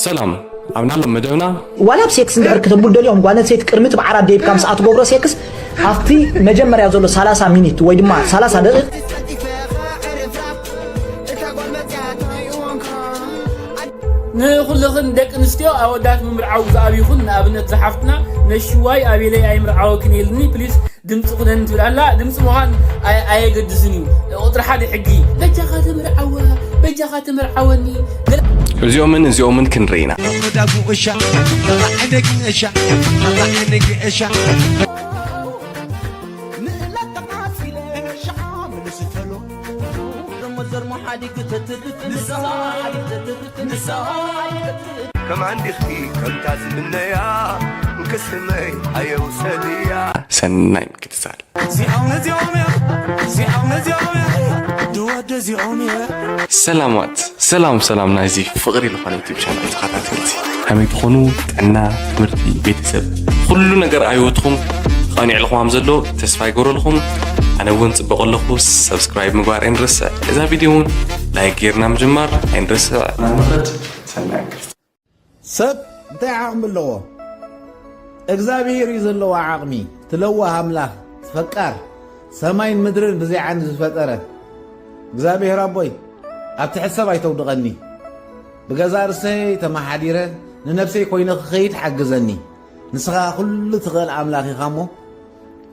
ሰላም፣ ኣብ ናሎም መደብና ዋላ ኣብ ሴክስ እንድሕር ክተብሉ ደልዮም ጓል ኣንስተይቲ ቅድሚ እቲ ብዓራት ደይብካ ምስኣ ትገብሮ ሴክስ ኣብቲ መጀመርያ ዘሎ ሰላሳ ሚኒት ወይ ድማ ሰላሳ ደቂቕ ንኹልኽን ደቂ ኣንስትዮ ኣወዳት ምምርዓው ዝኣብይኹን ንኣብነት ዝሓፍትና ነሽዋይ ኣቤለይ ኣይምርዓወክን የልኒ ፕሊስ ድምፂ ኩነን ትብል ኣላ ድምፂ ምዃን ኣየ- ኣየገድስን እዩ ቁፅሪ ሓደ ሕጊ በጃኻ ተምርዓዋ በጃኻ ተምርዓወኒ ገለ እዚኦምን እዚኦምን ክንርኢ ኢና። ከማን ዲኽቲ ከምታ ዝምነያ እንክስመይ ኣየውሰድያ ሰናይ ምክትታል። እዚኦም ነዚኦም እዮም እዚኦም ነዚኦም እዮም ድወደ እዚኦም እዮም ሰላማት ሰላም ሰላም ናይዚ ፍቕሪ ዝኾነ ዩቲብ ቻናል ተኸታተልቲ ከመይ ትኾኑ? ጥዕና፣ ትምህርቲ፣ ቤተሰብ ኩሉ ነገር ኣብ ህይወትኹም ቐኒዕልኹም ከም ዘሎ ተስፋ ይገብረልኹም። ኣነ እውን ፅበቕ ኣለኹ። ሰብስክራይብ ምግባር ኣይንረስዕ። እዛ ቪድዮ እውን ላይክ ጌርና ምጅማር ኣይንረስዕ። ንኽድ ሰናይ እንክልቲ ሰብ እንታይ ዓቕሚ ኣለዎ? እግዚኣብሔር እዩ ዘለዎ ዓቕሚ። ትለዋህ ኣምላኽ ፈቃር ሰማይን ምድርን ብዘይ ዓንዲ ዝፈጠረ እግዚኣብሔር ኣቦይ ኣብ ትሕት ሰብ ኣይተውድቐኒ። ብገዛ ርእሰይ ተመሓዲረ ንነብሰይ ኮይነ ክኸይድ ሓግዘኒ። ንስኻ ኩሉ ትኽእል ኣምላኽ ኢኻ እሞ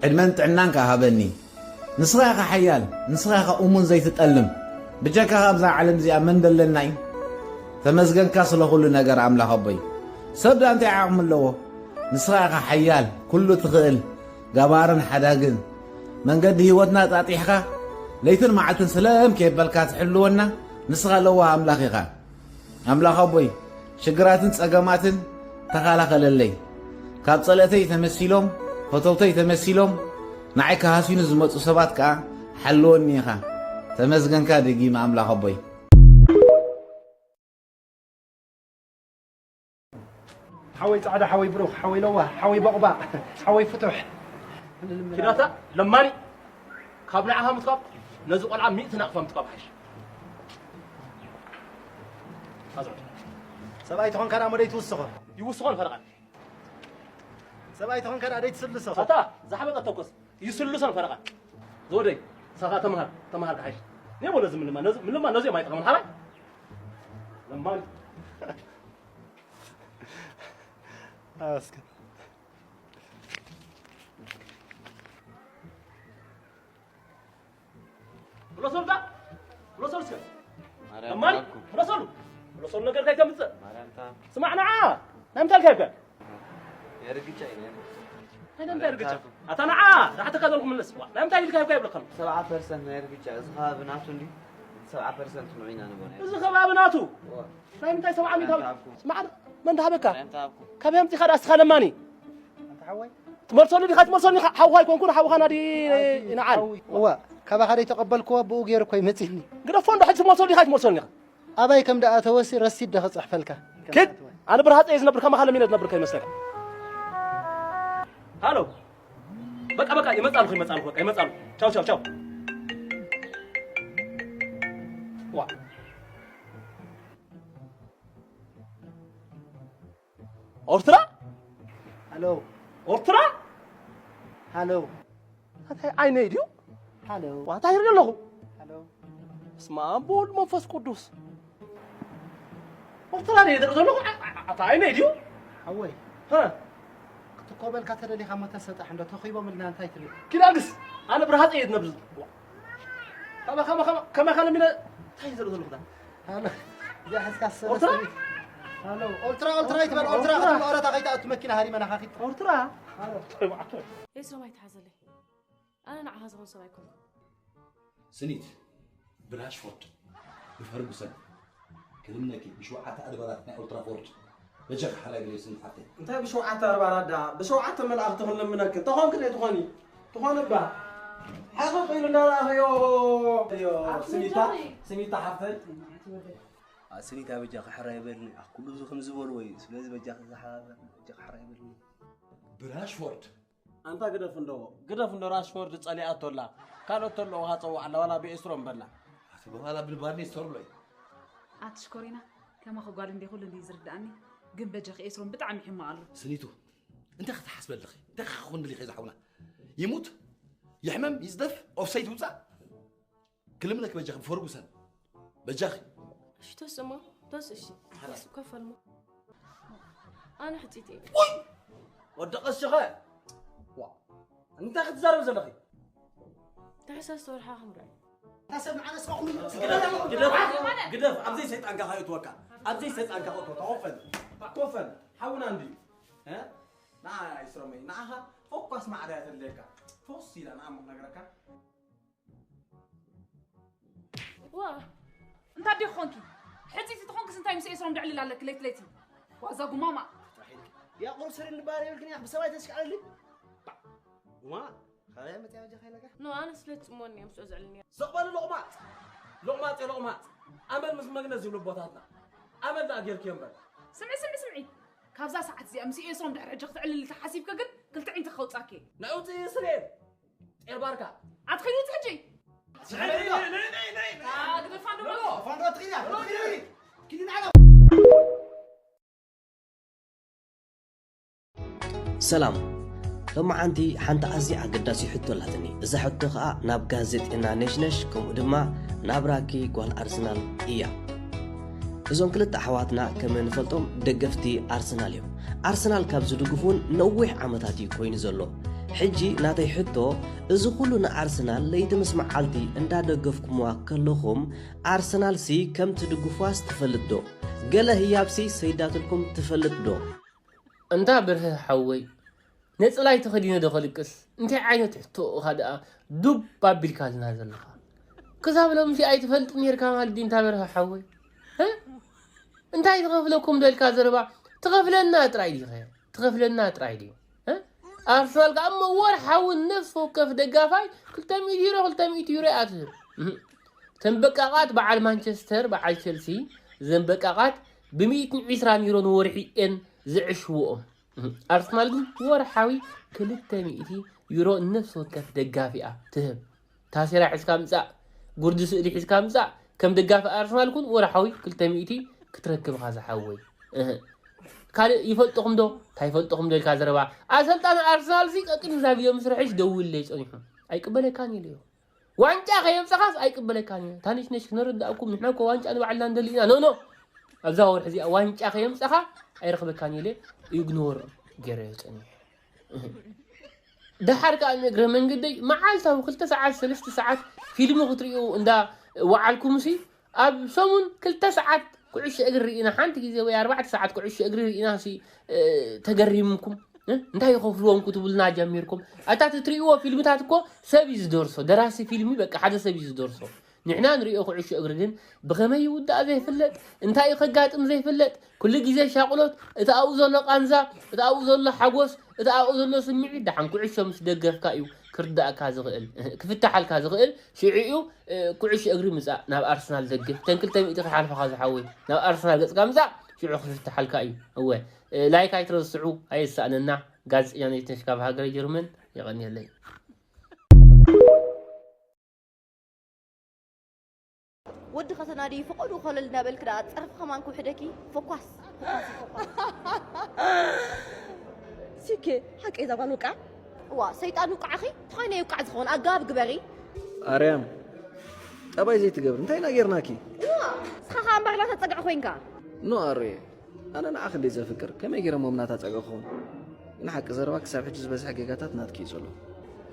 ዕድመን ጥዕናን ከኣ ሃበኒ። ንስኻ ኢኻ ሓያል፣ ንስኻ ኢኻ እሙን ዘይትጠልም። ብጀካኻ ኣብዛ ዓለም እዚኣ መን ደለና እዩ? ተመስገንካ ስለ ኩሉ ነገር ኣምላኽ ኣቦይ። ሰብ ደኣ እንታይ ዓቕሚ ኣለዎ? ንስኻ ኢኻ ሓያል፣ ኩሉ ትኽእል፣ ገባርን ሓዳግን። መንገዲ ህይወትና ጣጢሕካ ለይትን መዓልትን ስለም ከየበልካ ትሕልወና ንስኻ ለዋህ ኣምላኽ ኢኻ። ኣምላኽ ኣቦይ ሽግራትን ጸገማትን ተኻላኸለለይ። ካብ ጸለእተይ ተመሲሎም ፈተውተይ ተመሲሎም ንዓይ ክሃስዩኒ ዝመጹ ሰባት ከኣ ሓልወኒ ኢኻ። ተመስገንካ ደጊመ ኣምላኽ ኣቦይ። ሓወይ ጻዕዳ ሓወይ ብሩኽ ሓወይ ለዋህ ሓወይ ቦቕባቕ ሓወይ ፍቱሕ ኪዳታ ለማኒ ካብ ንዓኻ ምትካብ ነዚ ቆልዓ ሚእቲ ናቕፋ ምትካብ ሓይሽ ኣዝዑ ሰብኣይ ተኾንካ ደኣ መደይ ትውስኾ ይውስኾን ፈረቓን ሰብኣይ ተኾንካ ደኣ ደይ ትስልሶ ኣታ ዝሓበጠ ተኮስ ይስልሶን ፈረቓን ዝወደይ ሳኻ ተምሃር ተምሃር ክሓይሽ ኔቦ ነዚ ምልማ ነዚ ምልማ ነዚ ማይ ጠቐም ሓራይ ለማኒ ኣስከ ብለሶልታ ብለሶል እስከ ለማኒ ብለሶሉ ብለሶል ነገር ካይተምፅእ ስማዕ ንዓ ናይ ምንታይ ልካ ይብካ ናይ ምንታይ ርግጫ ኣታ ንዓ ዝሓተካ ዘለኹ ምለስ ናይ ምንታይ ኢልካ ይብካ ይብለካ ሰብዓ ፐርሰንት ናይ ርግጫ እዚ ከባቢ ናቱ እንዲ ሰብዓ ፐርሰንት ንዑ ኢና ንቦ ናይ እዚ ከባቢ ናቱ ናይ ምንታይ ሰብዓ ሚእታዊ ስማዕ መን ተሃበካ እንታይ ሃብኩ ካብ የምፂኻ ዳ እስኻ ለማኒ ኣንተ ሓወይ ትመልሰሉ ዲኻ ትመልሰሉ ኢኻ ሓውኻ ኣይኮንኩን ሓውኻ ናዲ ይንዓል እዋ ካባኻ ደይ ተቐበልክዎ ብኡ ገይሩ እኮ ይመፅኒ ግደፎ እንዶ ሕጂ ትመልሰሉ ዲኻ ትመልሰሉ ኢኻ ኣባይ ከም ደኣ ተወሲ ረሲድ ደ ክፅሕፈልካ ኪድ ኣነ ብርሃፀ እየ ዝነብር ከማኻ ለሚነ ዝነብር ከይመስለካ ሃሎ በቃ በቃ ይመፃልኩ ይመፃልኩ በቃ ይመፃልኩ ቻው ቻው ቻው ዋ ኦርትራ ሃሎ ኦርትራ ሃሎ ኣታይ ዓይነይ ድዩ ሃሎ ዋታ ይርኢ ኣለኹ ሃሎ እስማ ኣቦ ወልድ መንፈስ ቅዱስ ኦርትራ ድየ ዝርኢ ዘለኹ ኣታ ዓይነይ ድዩ ሓወይ ሃ ክትኮበልካ ተደሊኻ እሞ ተሰጣሕ እንዶ ተኺቦም ኢልና እንታይ ትብል ኪዳግስ ኣነ ብርሃፀ እየ ዝነብር ከማኻ ከማኻ ለሚነ እንታይ ዝርኢ ዘለኹ ሃሎ እዚኣ ሕዝካ ዝሰበ ኦርትራ? ሰበይቲ። ሃሎ ኦልትራ ኦልትራ ይትበል ኦልትራ ክትብል ኦረታ ከይትኣቱ መኪና ሃሪመናኻ ኪድ ኦርትራ ኤስሮም ኣይትሓዘለይ ኣነ ንዓኻ ዝኾን ሰብ ኣይኮንኩ ስኒት ብራሽፎርድ ብፈርጉሰን ክልምነኪ ብሸውዓተ ኣድባራት ናይ ኦልትራፎርድ በጃኺ ሓራይ በልዮ ስኒት ሓፍተይ እንታይ ብሸውዓተ ኣድባራት ደኣ ብሸውዓተ መላእኽቲ ክንልምነኪ እንተኾንኪ ዘይትኾኒ ትኾኒ እባ ሓሶት ኢሉ እንዳረኣኽዮ ስኒታ ስኒታ ሓፍተይ ስኒታ በጃኺ ሕራይ በልኒ ኣኩሉ እዚ ከም ዝበልዎ እዩ ስለዚ በጃኺ ዝሓባበር በጃኺ ሕራይ በልኒ ብራሽፎርድ ኣንታ ግደፍ እንዶ ግደፍ እንዶ ራሽፎርድ ጸሊኣቶ ኣላ ካልኦት ተለዎ ሃጸው ኣላ ዋላ ብኤስትሮም በላ ኣቲ በኋላ ብንባርኔስ ተርሎ እዩ ኣቲ ሽኮሪና ከማኺ ጓል እንዴ ኩሉ እንዴ ዝርዳእኒ፣ ግን በጃኺ ኤስሮም ብጣዕሚ ይሕማቕ ኣሎ። ስኒቱ፣ እንታይ ክትሓስቢ ኣለኺ? እንታይ ክኾን ደሊኺ ዝሓውና? ይሙት፣ ይሕመም፣ ይዝደፍ፣ ኦፍሳይድ ይውጻእ? ክልምነኪ በጃኺ፣ ፈርጉሰን፣ በጃኺ። እሺ፣ ተስእሞ፣ ተስ፣ እሺ። ሓላ። ተስ፣ ከፈልሞ። ኣነ ሕጺት እየ። ወይ! ወዲ ቀሽኸ! ዋ! እንታይ ክትዛረብ ዘለኺ? ታሕሳስ ወርሓ ክንርኢ። ታሰብ መዓለስ ኩሉ ግደፍ፣ ግደፍ፣ ግደፍ፣ ኣብዘይ ሰይጣንካ ከየእትወካ፣ ኣብዘይ ሰይጣንካ ከእትወካ፣ ኮፈን፣ ኮፈን፣ ሓውና እንድዩ። እ? ንዓ ይስረመይ፣ ንዓኻ ፎኳስ ማዕረ እያ ተድልየካ። ፎስ ኢላ ንዓ እሞ ክነግረካ። ዋ፣ እንታይ ዲኺ ኾንኪ? ሕጺቲ ትኾንክስ እንታይ ምስ ኤስሮም ድዕልል ኣለኪ ለይቲ ለይቲ? ዋዛ ጉማማ። ያ ቁሩብ ሰሪር ንበሃል የብልክን እያ፣ ብሰብኣይ ተስክዓለሊ። ባ፣ ጉማ፣ ካበይ መጽያ በጃኻ ኢለካ? ኖ፣ ኣነ ስለ ትጽሞኒ እየ ምስኦ ዘዕልልኒ። ስቕ በሉ ሎቕማጽ። ሎቕማጽ፣ ሎቕማጽ። ኣመል ምስ መግነዝ ይብሉ ኣቦታትና። ኣመል ደኣ ጌርክዮ እምበር። ስምዒ፣ ስምዒ፣ ስምዒ። ካብዛ ሰዓት እዚኣ ምስ ኤስሮም ድሕሪ ሕጂ ክትዕልል እንተሓሲብኪ ግን ክልተ ዒንትኺ ከውጻኪ። ንዕውቲ ስሬን። ጤል ባርካ። ኣትኺ ውጽእ ሕጂ። ስምዒ፣ ነይ፣ ነይ፣ ነይ፣ ነይ፣ ነይ። አ፣ ግደፋ እንዶ በሎ። ፋንዶ ትኺድ እያ፣ ትኺድ እያ። ኪዲ ንዓና። ሰላም። ሎማዓንቲ ሓንቲ ኣዝያ ኣገዳሲ ሕቶ ኣላትኒ። እዛ ሕቶ ኸኣ ናብ ጋዜጠኛ ነሽነሽ ከምኡ ድማ ናብ ራኪ ጓል ኣርሰናል እያ። እዞም ክልተ ኣሕዋትና ከም እንፈልጦም ደገፍቲ ኣርሰናል እዮም። ኣርሰናል ካብ ዝድግፉ እውን ነዊሕ ዓመታት እዩ ኮይኑ ዘሎ። ሕጂ ናተይ ሕቶ፣ እዚ ኩሉ ንኣርሰናል ለይቲ ምስ መዓልቲ እንዳደገፍኩምዋ ከለኹም ኣርሰናልሲ ከም ትድግፉዋስ ትፈልጥ ዶ? ገለ ህያብሲ ሰይዳትልኩም ትፈልጥ ዶ? እንታ በርሀ ሓወይ፣ ነጽላይ ተኸዲነ ዶ ከልቅስ? እንታይ ዓይነት ሕቶ ኢኻ ደኣ ዱብ ኣቢልካልና ዘለኻ? ክሳብ ሎምሲ ኣይትፈልጥን ኔርካ ማለት ድዩ እንታ በርሀ ሓወይ? እ? እንታይ ትኸፍለኩም ዶ ኢልካ ዘረባ? ትኸፍለና ጥራይ ዲኸ? ትኸፍለና ጥራይ ድዩ? እ? ኣርሰናል ከኣ እሞ ወርሓዊ ነፍሲ ወከፍ ደጋፋይ ክልተ ሚእቲ ዩሮ፣ ክልተ ሚእቲ ዩሮ እያ ትህብ። እህ። እተን በቃቓት በዓል ማንቸስተር፣ በዓል ቸልሲ፣ እዘን በቃቓት ብሚእትን ዕስራን ዩሮ ንወርሒ እየን ዝዕሽውኦም። እህ። ኣርሰናል ግን ወርሓዊ ክልተ ሚእቲ ዩሮ ነፍሲ ወከፍ ደጋፊኣ ትህብ። ታሴራ ሒዝካ ምጻእ፣ ጉርዲ ስእሊ ሒዝካ ምጻእ፣ ከም ደጋፊ ኣርሰናል ኩን ወርሓዊ ክልተ ሚእቲ ክትረክብ ኢኻ ዝሓወይ። እህ። ካልእ ይፈልጥኹም ዶ? እንታይ ይፈልጥኹም ዶ ኢልካ ዘረባ? ኣሰልጣኒ ኣርሰናል ሲ ቀቅድሚ እዛ ቪድዮ ምስርሐሽ ደውለይ ጸኒሑ። ኣይቅበለካን ኢለዮ። ዋንጫ ከየምጻኻስ ኣይቅበለካን እየ። ታንሽ ነሽ ክነረዳእኩም፣ ንሕና እኮ ዋንጫ ንባዕልና ንደሊ ኢና። ኖ፣ ኖ። ኣብዛ ወርሒ እዚኣ ዋንጫ ከየምጻኻ ኣይረኽበካን ኢለ ኢግኖር ገይረዮ ጸኒሐ። ደሓር ከኣ ንእግረ መንገደይ መዓልታዊ ክልተ ሰዓት፣ ሰለስተ ሰዓት ፊልም ክትርእዩ እንዳ ወዓልኩምሲ፣ ኣብ ሰሙን ክልተ ሰዓት ኩዕሾ እግሪ ርኢና፣ ሓንቲ ግዜ ወይ ኣርባዕተ ሰዓት ኩዕሾ እግሪ ርኢናሲ፣ እ፣ ተገሪምኩም፣ እ፣ እንታይ ይኸፍልዎም ክትብሉና ጀሚርኩም። ኣታ ትርእይዎ ፊልምታት እኮ ሰብ እዩ ዝደርሶ። ደራሲ ፊልሚ በቃ ሓደ ሰብ እዩ ዝደርሶ። ንሕና ንሪኦ ኩዕሾ እግሪ ግን ብኸመይ ይውዳእ ዘይፍለጥ፣ እንታይ እዩ ከጋጥም ዘይፍለጥ፣ ኩሉ ግዜ ሻቕሎት፣ እቲ ኣብኡ ዘሎ ቃንዛ፣ እቲ ኣብኡ ዘሎ ሓጎስ፣ እቲ ኣብኡ ዘሎ ስምዒት፣ ደሓን ኩዕሾ ምስ ደገፍካ እዩ ክርዳእካ ዝኽእል፣ ክፍታሓልካ ዝኽእል። ሽዑ እዩ፣ እ፣ ኩዕሾ እግሪ ምጻእ ናብ ኣርሰናል ደግፍ። እተን ክልተ ሚእቲ ክሓልፋኻ ዝሓወይ፣ ናብ ኣርሰናል ገጽካ ምጻእ፣ ሽዑ ክፍታሓልካ እዩ። እወ፣ እ፣ ላይክ ኣይትረስዑ፣ ኣየሳእነና። ጋዜጠኛ ነሽነሽ ካብ ሃገረ ጀርመን፣ የቐንየለይ። ወዲ ከተና ድዩ ፈቐዱ ኮለል እናበልክ ደኣ ጸርፊ ከማን ክውሕደኪ። ፎኳስ፣ ፎኳስ፣ ፎኳስ። ሲኬ፣ ሓቀይ እዛ ጓል ውቃዕ? እዋ፣ ሰይጣን ውቃዕኺ? ተኾይነ ይውቃዕ ዝኸውን ኣገባብ ግበሪ። ኣርያም፣ ጠባይ ዘይትገብሪ፣ እንታይ ኢና ጌርናኪ? እዋ፣ ንስኻ ኸኣ እምበር እናተጸግዐ ኮይንካ። ኖ ኣሮየ፣ ኣነ ንዓኺ እንድየ ዘፍቅር፣ ከመይ ገይረ እሞ ናታ ጸግዒ ክኸውን? ግን ሓቂ ዘረባ ክሳብ ሕጂ ዝበዝሐ ጌጋታት ናትኪ እዩ ዘሎ።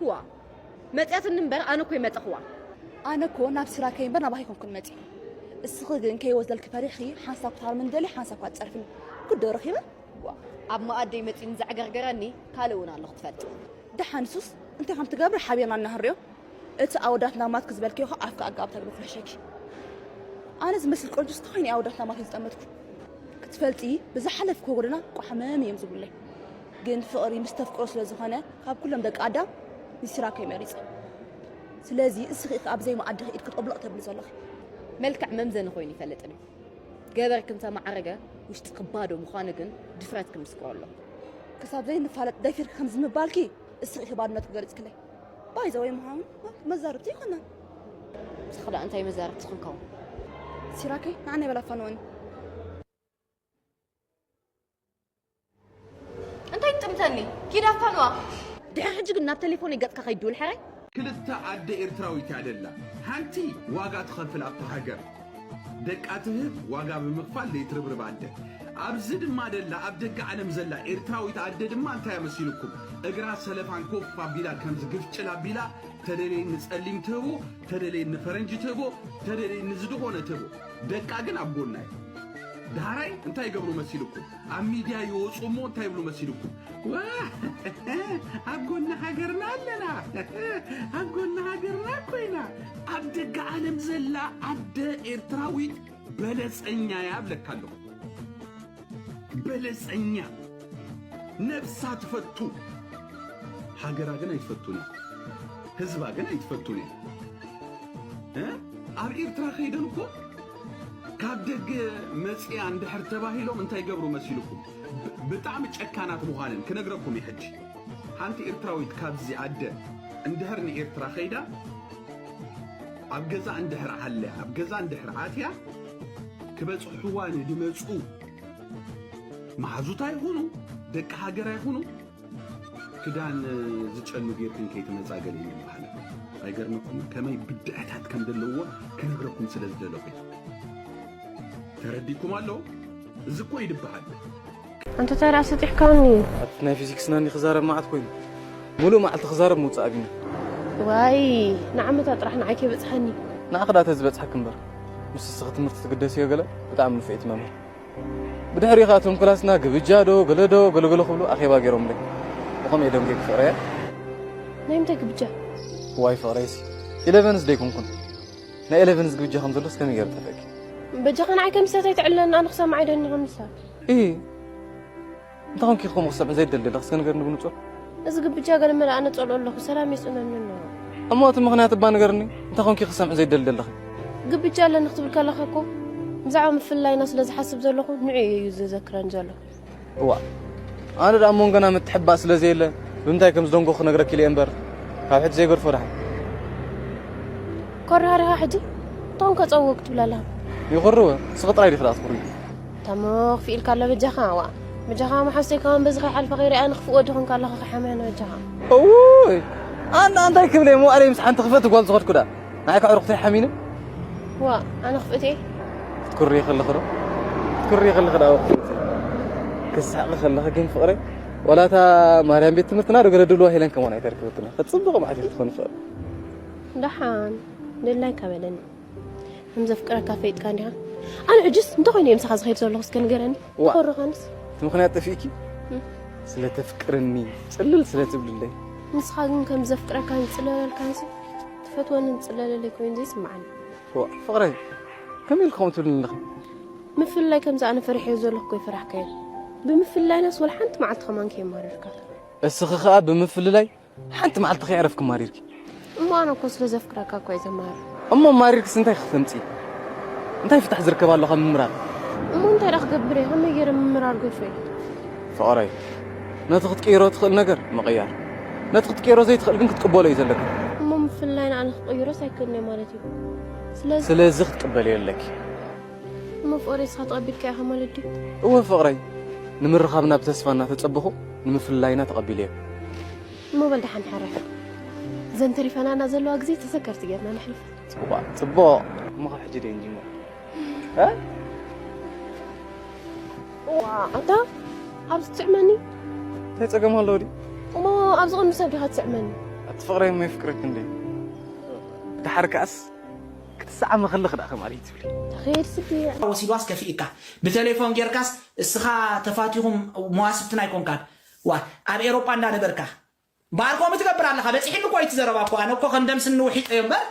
እዋ፣ መጽያትኒ እምበር ኣነ እኮ ይመጸኽዋ። ኣነ እኮ ናብ ስራከይ እምበር ናባኺ ኣይኮንኩን መጽየ። እስኺ ግን ከይወስደልኪ ፈሪሕኺ ሓንሳብ ክትሃርምኒ ደልየ ሓንሳብ እኳ ትጸርፍኒ። ግዶ ረኺበ? ዋ፣ ኣብ መኣደይ መጺኡ ንዘዕገርገረኒ ካልእ እውን ኣሎ ክትፈልጢ። ደሓን ንሱስ እንታይ ከም ትገብሪ ሓቢርና እናሃርዮ። እቲ ኣወዳትና ማትክ ዝበልክዮ ኸኣ ኣፍካ ኣጋብ ተብሎ ክሕሸኪ። ኣነ ዝመስል ቆንጆ እስቲ ኮይነ ኣወዳትና ማት ዝጠመትኩ። ክትፈልጢ ብዝሓለፍክዎ ጎደና ቋሕመም እዮም ዝብሉለይ። ግን ፍቕሪ ምስ ተፍቅሮ ስለ ዝኾነ ካብ ኩሎም ደቂ ኣዳም ንሲራከይ መሪጸ። ስለዚ እስኺ ኢኺ ኣብ ዘይመኣድኺ ኢድኪ ጠብሎቕ ተብሊ ዘለኺ። መልክዕ መምዘኒ ኮይኑ ይፈልጥን እዩ። ገበርኪ እንተማዕረገ ውሽጥኪ ባዶ ምዃኑ ግን ድፍረትኪ ምስክሮ ኣሎ። ክሳብ ዘይንፋለጥ ደፊርኪ ከምዚ ምባልኪ እስኺ ኢኺ ባዶነትኪ ገሊጽክለይ። ባይ ዘ ወይ ምዃኑ መዛርብቲ ኣይኮናን። ንስኺ ደኣ እንታይ መዛርብቲ ክንከውን? ሲራከይ ንዓና ይበላ ፋንወኒ። ተኒ ኪዳ ፋንዋ። ድሕሪ ሕጂ ግን ናብ ቴሌፎን ገጽካ ከይድውል ሕራይ። ክልተ ኣደ ኤርትራዊት እያ ደላ። ሓንቲ ዋጋ ትኸፍል ኣብታ ሃገር፣ ደቃ ትህብ፣ ዋጋ ብምኽፋል ዘይትርብርብ ኣደ። ኣብዚ ድማ ደላ ኣብ ደገ ዓለም ዘላ ኤርትራዊት ኣደ ድማ እንታይ መሲልኩም? እግራ ሰለፋን ኮፍ ኣቢላ ከምዚ ግፍጭል ኣቢላ ተደለየኒ ጸሊም ትህቦ፣ ተደለየኒ ፈረንጂ ትህቦ፣ ተደለየኒ ዝድኾነ ትህቦ። ደቃ ግን ኣብ ጎና እዩ። ዳሕራይ እንታይ ይገብሩ መሲልኩም? ኣብ ሚድያ ይወፁ እሞ እንታይ ይብሉ መሲልኩም? ዋ፣ ኣብ ጎኒ ሃገርና ኣለና፣ ኣብ ጎኒ ሃገርና ኮይና። ኣብ ደገ ዓለም ዘላ ኣደ ኤርትራዊት በለፀኛ እያ እብለካ ኣለኹ። በለፀኛ፣ ነብሳ ትፈቱ፣ ሃገራ ግን ኣይትፈቱን እያ፣ ህዝባ ግን ኣይትፈቱን እያ። እ? ኣብ ኤርትራ ከይደን እኮ ካብ ደገ መፅያ እንድሕር ተባሂሎም እንታይ ይገብሩ መሲልኩም? ብ- ብጣዕሚ ጨካናት ምዃነን ክነግረኩም እዩ ሕጂ። ሓንቲ ኤርትራዊት ካብዚ ኣደ እንድሕር ንኤርትራ ከይዳ ኣብ ገዛ እንድሕር ዓልያ፣ ኣብ ገዛ እንድሕር ኣትያ፣ ክበፅሕዋ ንድመፁ መሓዙታ ይኹኑ ደቂ ሃገራ ይኹኑ፣ ክዳን ዝጨኑ ጌርክን ከይትመጻ ገለ ይበሃል። ኣይገርመኩም? ከመይ ብድዐታት ከም ዘለዎ ክነግረኩም ስለ ዝደለኹ። ተረዲኩም ኣሎ? እዚ እኮ ይድበሃል። ኣንተ ታዲያ ኣሰጢሕካኒ። ኣቲ ናይ ፊዚክስ ናኒ ክዛረብ መዓት ኮይኑ፣ ሙሉእ መዓልቲ ክዛረብ ምውጻእ ኣቢኒ። ዋይ፣ ንዓመታ ጥራሕ ንዓይ ከይበጽሓኒ። ንዓኺ ደኣ ተዝበጽሓኪ እምበር፣ ምስ እስኺ ትምህርቲ ትግደስዮ ገለ ብጣዕሚ ንፍዒት መምህር። ብድሕሪኡ ኸኣ እቶም ክላስና ግብጃ ዶ ገለ ዶ ገለገለ ክብሉ ኣኼባ ገይሮምለይ። ብኸምኡ እየ ደንጒየኪ ፍቕረየ። ናይ ምንታይ ግብጃ? ዋይ ፍቕረይሲ፣ ኢለቨንስ ዶ ኣይኮንኩን? ናይ ኢለቨንስ ግብጃ ከም ዘሎስ ከመይ ገይረ ጠፍአኪ? በጃኻ ንዓይ ከም ስህተት ኣይተዕልለኒ፣ ኣነ ክሰምዕ ኣይደልን ከም ስህተት። እሂ፣ እንታይ ኾንኪ ከምኡ ክሰምዕ ዘይደሊ ዘለኺ? እስከ ንገርኒ ብንጹር። እዚ ግብጃ ገለ መለ ኣነ ጸልኦ ኣለኹ፣ ሰላም የስእነኒ ኣሎ። እሞ እቲ ምኽንያት እባ ንገርኒ፣ እንታይ ኾንኪ ክሰምዕ ዘይደሊ ዘለኺ? ግብጃ ኣለኒ ክትብል ከለኻ እኮ ብዛዕባ ምፍልላይና ስለ ዝሓስብ ዘለኹ ንዕኡ እዩ ዘዘክረኒ ዘሎ። እዋእ፣ ኣነ ደኣ ኣብ መንጎና ምትሕብባእ ስለ ዘየለ ብምንታይ ከም ዝደንጎ ክነግረኪ ኢለ እምበር ካብ ሕጂ ዘይገድፎ ደሓን። ኮራሪኻ ሕጂ እንታኹም ከጸውዎ ክትብል ኣለኻ? ይኹርወ፣ ንስኺ ጥራይ ዲኺ ደኣ ትኹርዩ? ታሞ ክፍእ ኢልካ ኣሎ በጃኻ፣ ዋእ፣ በጃኻ መሓሰይ ከማን በዚ ከይሓልፈ ከይረኣያ ንኽፍእ ወዲ ኾንካ ኣለኻ፣ ከሓምያ ንበጃኻ። እውይ፣ ኣነ እንታይ ክብል እየ፣ መዋእለይ ምስ ሓንቲ ክፍእቲ ጓል ዝኸድኩ ደኣ፣ ንዓይ ከዕርኹተይ ሓሚነ? ዋእ፣ ኣነ ክፍእቲ እየ? ክትኩርሪ ከለኺ ዶ? ክትኩርሪ ከለኺ ደኣ ክፍእቲ። ክስሕቂ ከለኺ ግን ፍቕረይ፣ ዋላ እታ ማርያም ቤት ትምህርትና ዶ ገለ ድልዋ ሄለን ከማን ኣይተርክበትና። ክትጽብቕ መዓት ኢኺ ትኾኒ ፍቕረይ። ደሓን፣ ደላይካ በለኒ። ከም ዘፍቅረካ ፈይጥካ እንዲኻ? ኣነ ሕጅስ እንተ ኾይነ እየ ምሳኻ ዝኸይድ ዘለኹ እስከ ንገረኒ። ዋ። ተኾርኻንስ? እቲ ምኽንያት ጠፊእኪ? እም። ስለ ተፍቅርኒ፣ ጽልል ስለ ትብልለይ። ንስኻ ግን ከም ዘፍቅረካን ዝጽለለልካንሲ፣ ትፈትወንን ትጽለለለይ ኮይኑ ዘይስምዓኒ። ዋ፣ ፍቕረይ፣ ከመይ ኢልኪ ከምኡ ትብልኒ ኣለኺ? ምፍልላይ ከምዚ ኣነ ፈሪሐዮ ዘለኹ እኮ ኣይፈራሕካዮን። ብምፍልላይናስ ወላ ሓንቲ መዓልቲ ከማን ከየማረርካ። እስኺ ኸኣ ብምፍልላይ ሓንቲ መዓልቲ ከየዕረፍኪ ማሪርኪ። እሞ ኣነ እኮ ስለ ዘፍቅረካ እኮ እየ ዘማርር። እሞ ማሪርክስ እንታይ ክተምጽኢ? እንታይ ፍታሕ ዝርከብ ኣሎ ካብ ምምራር? እሞ እንታይ ደኣ ክገብር እየ? ከመይ ገይረ ምምራር ገድፎ እየ? ፍቕረይ፣ ነቲ ክትቅይሮ ትኽእል ነገር ምቕያር፣ ነቲ ክትቅይሮ ዘይትኽእል ግን ክትቅበሎ እዩ ዘለካ። እሞ ምፍልላይና ኣነ ክቕይሮስ ኣይክእልን እየ ማለት እዩ። ስለዚ ስለዚ ክትቅበልዮ ኣለኪ። እሞ ፍቕረይ ንስኻ ተቐቢልካዮ ኢኻ ማለት ድዩ? እወ ፍቕረይ፣ ንምርኻብና ብተስፋ እናተጸበኹ ንምፍልላይና ተቐቢለዮ። እሞ በል ደሓን ሕረፍ። እዘን ተሪፈናና ዘለዋ ግዜ ተዘከርቲ ጌርና ነሕልፈን። ጽቡቕ፣ ጽቡቕ። እሞ ካብ ሕጂ ደይ ንጅምር። እ? ዋ፣ ኣታ ኣብዚ ትስዕመኒ? እንታይ ጸገም ኣለዎ ድዩ? እሞ ኣብዚ ቅድሚ ሰብ ዲኻ ትስዕመኒ? ኣቲ ፍቕረይ እሞ የፍቅረኪ እንዴ? ደሓር ከኣስ ክትሰዓሚ ከለኺ ደኣ ከማን ትብሊ። ተኸየድ ስዲ። ወሲድዋስ ከፊእካ። ብቴሌፎን ጌርካስ እስኻ ተፋቲኹም መዋስብትና ኣይኮንካን። ዋ፣ ኣብ ኤሮጳ እንዳነበርካ። እምበኣር ከምኡ ትገብር ኣለኻ። በጺሕኒ እኮ እዩ እቲ ዘረባ እኮ። ኣነ እኮ ከም ደም ስኒ ውሒጠዮ እምበር፣